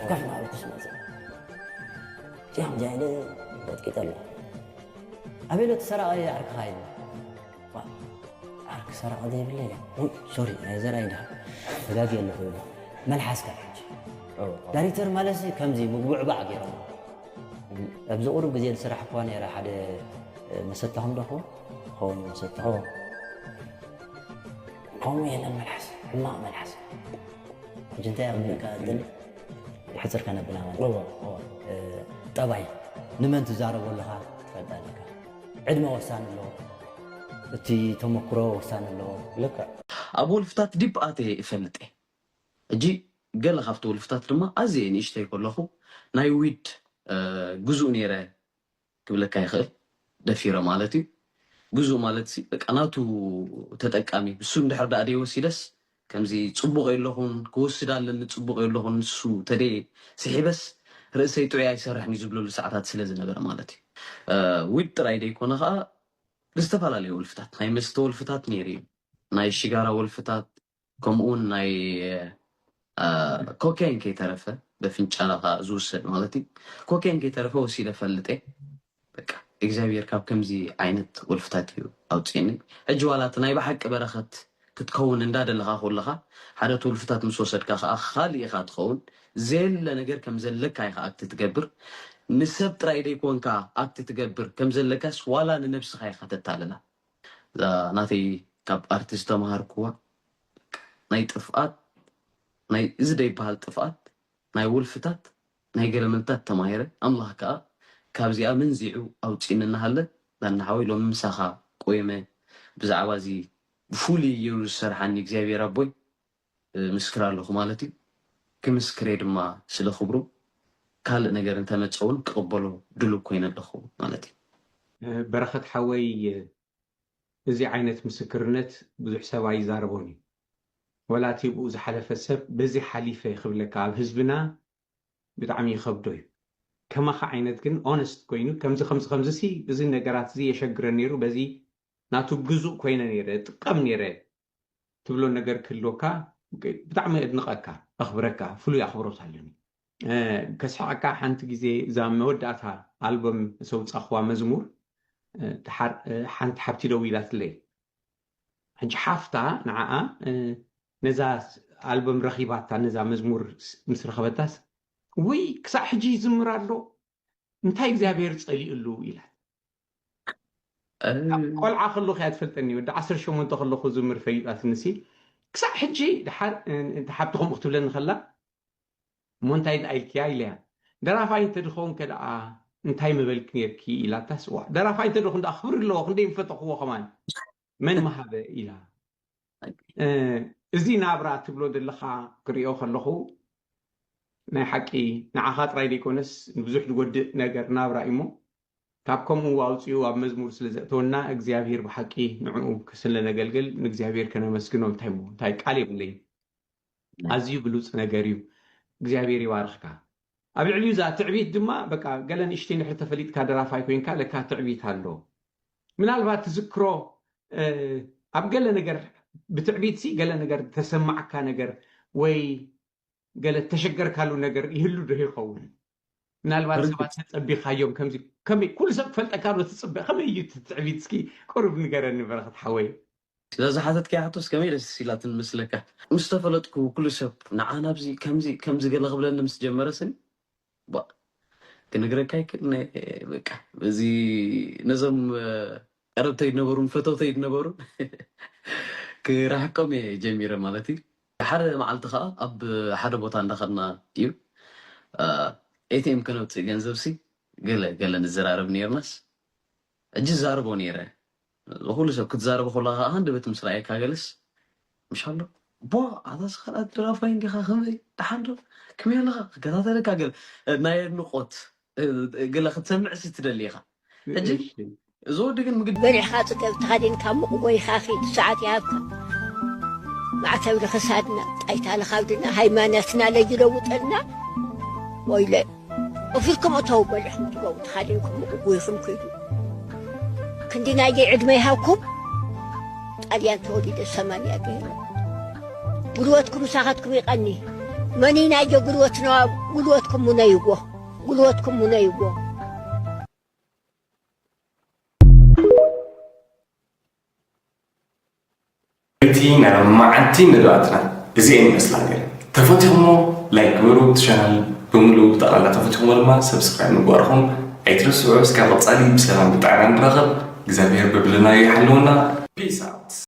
ከፍ ማለት ትመጽእ። ጭያም ጃይለ በጥቂጠ ኣሎ። ኣቤሎ፣ እቲ ሰራቒ ዓርክኻ ኢሉ። ዋ፣ ዓርኪ ሰራቒ ዘይብለይ ኢለ። ኡይ፣ ሶሪ፣ ናይ ዘርኣይ ድኻ። ተጋግየ ኣለኹ ኢሉ። መልሓስካ ሕጂ። ኦ፣ ኦ። ዳይሬክተር ማለትሲ ከምዚ ምጉብዕባዕ ገይሮም። ኣብዚ ቁሩብ ግዜ ዝሰራሕኩዋ ነይራ ሓደ፣ እ፣ መሰታ ከም ደኹ፣ ክኸውን መሰታ። ኦ። ከምኡ የለን መልሓስ፣ ሕማቕ መልሓስ። ሕጂ እንታይ እያ ክብለካ እትል? ሕጽር ከነብላ ማለት እዩ። እወ፣ እወ። እ፣ ጠባይ፣ ንመን ትዛረቦ ኣለኻ ትፈልጥ ኣለካ። ዕድመ ወሳኒ ኣለዎ። እቲ ተመክሮ ወሳኒ ኣለዎ። ልክዕ። ኣብ ወልፍታት ዲፕ ኣትየ እፈልጥ እየ። ሕጂ ገለ ካብቲ ወልፍታት ድማ ኣዝየ ንእሽተይ ከለኹ ናይ ዊድ ግዙእ ነይረ ክብለካ ይኽእል፣ ደፊረ ማለት እዩ። ግዙእ ማለት በቃ ናቱ ተጠቃሚ፣ ንሱ እንድሕር ደኣ ደይወሲደስ ከምዚ ጽቡቕ የለኹን፣ ክወስድ ኣለኒ ጽቡቕ የለኹን፣ ንሱ ተደየ ስሒበስ ርእሰይ ጥዑይ ኣይሰርሕን እዩ ዝብለሉ ሰዓታት ስለ ዝነበረ ማለት እዩ። ዊድ ጥራይ ደይኮነ ኸኣ ዝተፈላለዩ ወልፍታት፣ ናይ መስተ ወልፍታት ነይሩ እዩ፣ ናይ ሽጋራ ወልፍታት፣ ከምኡ እውን ናይ ኮኬን ከይተረፈ፣ በፍንጫላ ከዓ ዝውሰድ ማለት እዩ። ኮኬን ከይተረፈ ወሲደ ፈልጥ እየ። በቃ እግዚኣብሔር ካብ ከምዚ ዓይነት ወልፍታት እዩ ኣውፅእኒ። ሕጂ ዋላ እቲ ናይ ብሓቂ በረኸት ክትከውን እንዳደለኻ ከለኻ ሓደ እቲ ወልፍታት ምስ ወሰድካ ከዓ ካልእ ኢኻ ትኸውን። ዘየለ ነገር ከም ዘለካ ኢኻ ኣክት ትገብር። ንሰብ ጥራይ ደይኮንካ ኣክት ትገብር ከም ዘለካስ ዋላ ንነብስኻ ኢኻ ተታልላ። እዛ ናተይ ካብ ኣርቲ ዝተምሃርክዋ ናይ ጥፍኣት ናይ እዚ ደይበሃል ጥፍኣት ናይ ውልፍታት ናይ ገለመልታት ተማሂረ። ኣምላኽ ከኣ ካብዚኣ መንዚዑ ኣውፂእኒ እናሃለ ዳና ሓወይ ሎሚ ምሳኻ ቆይመ ብዛዕባ እዚ ብፍሉይ ገይሩ ዝሰርሓኒ እግዚኣብሔር ኣቦይ ምስክር ኣለኹ ማለት እዩ። ክምስክሬ ድማ ስለ ክብሩ ካልእ ነገር እንተመፀ እውን ክቕበሎ ድሉብ ኮይነ ኣለኹ ማለት እዩ። በረኸት ሓወይ እዚ ዓይነት ምስክርነት ብዙሕ ሰብ ኣይዛረቦን እዩ። ወላ እቲ ብኡ ዝሓለፈ ሰብ በዚ ሓሊፈ ክብለካ ኣብ ህዝብና ብጣዕሚ ይኸብዶ እዩ። ከማኻ ዓይነት ግን ኦነስት ኮይኑ ከምዚ ከምዚ ከምዚ ሲ እዚ ነገራት እዚ የሸግረ ነይሩ በዚ ናቱ ግዙእ ኮይነ ነይረ ጥቀም ነይረ ትብሎ ነገር ክህልወካ ብጣዕሚ እድንቐካ ኣኽብረካ ፍሉይ ኣኽብሮት ኣለኒ። ከስሕቐካ ሓንቲ ግዜ እዛ መወዳእታ ኣልበም ዘውፃእኽዋ መዝሙር ሓንቲ ሓብቲ ደዊላትለይ ሕጂ ሓፍታ ንዓኣ ነዛ ኣልበም ረኺባታ ነዛ መዝሙር ምስ ረኸበታስ ውይ ክሳዕ ሕጂ ይዝምር ኣሎ እንታይ እግዚኣብሔር ፀሊእሉ ኢላት ቆልዓ ከለኹ እያ ትፈልጠኒ ወዲ ዓሰርተ ሸሞንተ ከለኹ ዝምር ፈሊጣትኒ ሲ ክሳዕ ሕጂ ድሓር ሓብቲ ከምኡ ክትብለኒ ከላ እሞ እንታይ ደኣ ኢልክያ ኢለያ ደራፋይ እንተድኸውን ከ ደኣ እንታይ ምበልክ ነርኪ ኢላታስ ዋ ደራፋይ እንተደኹን ደኣ ክብሪ ኣለዎ ክንደይ ምፈተኽዎ ከማን መን መሃበ ኢላ እዚ ናብራ ትብሎ ዘለኻ ክሪኦ ከለኹ ናይ ሓቂ ንዓኻ ጥራይ ዘይኮነስ ንብዙሕ ዝጎድእ ነገር ናብራ እዩሞ ካብ ከምኡ ኣውፅኡ ኣብ መዝሙር ስለ ዘእተወና እግዚኣብሄር ብሓቂ ንዕኡ ስለ ነገልግል ንእግዚኣብሄር ከነመስግኖ እንታይ ሞ እንታይ ቃል የብለይ ኣዝዩ ብሉፅ ነገር እዩ እግዚኣብሄር ይባርኽካ ኣብ ልዕሊኡ እዛ ትዕቢት ድማ በቃ ገለ ንእሽተይ ንድሕር ተፈሊጥካ ደራፋይ ኮይንካ ለካ ትዕቢት ኣሎ ምናልባት ትዝክሮ ኣብ ገለ ነገር ብትዕቢት ሲ ገለ ነገር ተሰማዕካ ነገር ወይ ገለ ተሸገርካሉ ነገር ይህሉ ዶ ይኸውን ምናልባት ሰባት ተጸቢኻዮም ከምዚ ከመይ ኩሉ ሰብ ክፈልጠካ ዶ ትጽበ ከመይ እዩ ትዕቢት እስኪ ቁሩብ ንገረኒ በረኸት ሓወይ እዛ ዝሓተትካያ ሕቶስ ከመይ ደስ ኢላትን መስለካ ምስ ተፈለጥኩ ኩሉ ሰብ ንዓ ናብዚ ከምዚ ከምዚ ገለ ክብለኒ ምስ ጀመረ ስኒ ክነግረካ ይክእል በቃ እዚ ነዞም ቀረብተይ ዝነበሩን ፈተውተይ ዝነበሩን ክራሕቆም እየ ጀሚረ ማለት እዩ ሓደ መዓልቲ ከዓ ኣብ ሓደ ቦታ እንዳኸድና እዩ ኤቲኤም ከነውፅእ ገንዘብ ሲ ገለ ገለ ንዘራረብ ነርናስ ሕጂ ዝዛረቦ ነይረ ዝኩሉ ሰብ ክትዛረበ ከለካ ከዓ ሃንደበት ምስ ረኣየካ ገለስ ምሽ ኣሎ ቦ ኣታ ስኻልኣት ደራፋይ እንዲኻ ከመይ ደሓን ዶ ከመይ ኣለኻ ክከታተለካ ገለ ናይ ኣድንቆት ገለ ክትሰምዕ ሲ ትደሊ ኢኻ ሕጂ እዚ ወዲ ግን ምግድ በሊዕኻ ጽገብ ተኸዲንካ ሙቕ ጎይኻ ኺድ ሰዓት ይሃብካ ማዕተብ ንኽሳድና ጣይታ ንኻብድና ሃይማኖትና ለይለውጠልና ወይለ እፊልኩም እተው በሊዕኩም ትገቡ ተኻዲንኩም ምቕጉይኹም ክይዱ ክንዲ ናየይ ዕድመ ይሃብኩም ጣልያን ተወሊደ ሰማንያ ገይረ ጉልበትኩም ምሳኻትኩም ይቐኒ መኒናዮ ጉልበትና ጉልበትኩም ሙነይዎ ጉልበትኩም ሙነይዎ እቲ ናይ መዓልቲ መደባትና እዚኤን ይመስላ ነይረን። ተፈቲኹሞ ላይክ ግበሩ፣ እቲ ቻናል ብምሉኡ ብጠቕላላ ተፈቲኹሞ ድማ ሰብስክራይብ ምግባርኹም ኣይትረስዑ። እስካብ ቀፃሊ ብሰላም ብጥዕና ንራኸብ። እግዚኣብሔር በብለናዮ ይሓልወና። ፒስ ኣውት።